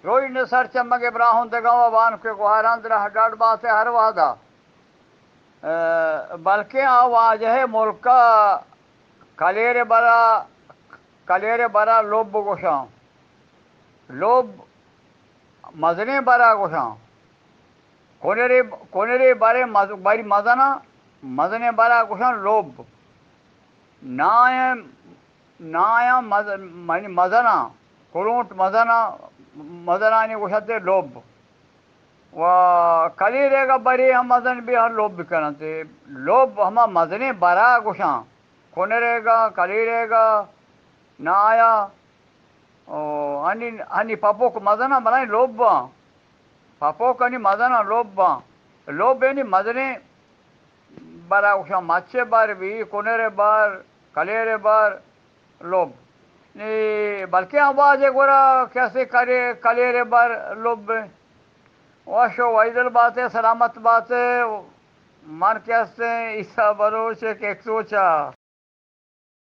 روچ نہ سر چمگ براہوں دگاں و بانک گوہاراں درہ ڈاڈ باتے ہر وہدا۔ بلکیں آ واجہ ملکا کلیر برا، کلیر برا لوب گوشاں۔ لوب مزنیں برا گوشاں۔ کنرے، کنرے برے مز-، بری مزنا، مزنیں برا گوشاں لوب۔ نائیں، نایاں مز-، منی مزنا، کلونٹ مزنا، مزنانی گوشتے لوب۔ و کلیرے گا بری ہم مزن بی ہم لوب بکننتے۔ لوب ہما مزنیں برا گوشاں۔ کنریگا، کلیریگا، نایا، او، ہنی، ہنی پپوک مزناں بلائیں لوباں۔ پپوک ہنی مزناں لوباں۔ لوب یعنی مزنیں برا گوشاں، مچے بر بی، کنرے بر، کلیرے بر، لوب۔ نی بلکیں آوازے گورا کسے کرے، کلیرے بر، لوب۔ وش و ویدل باتے، سلامت باتے۔ من کہ ہستیں عیسیٰ بلوچ کیکسوچا۔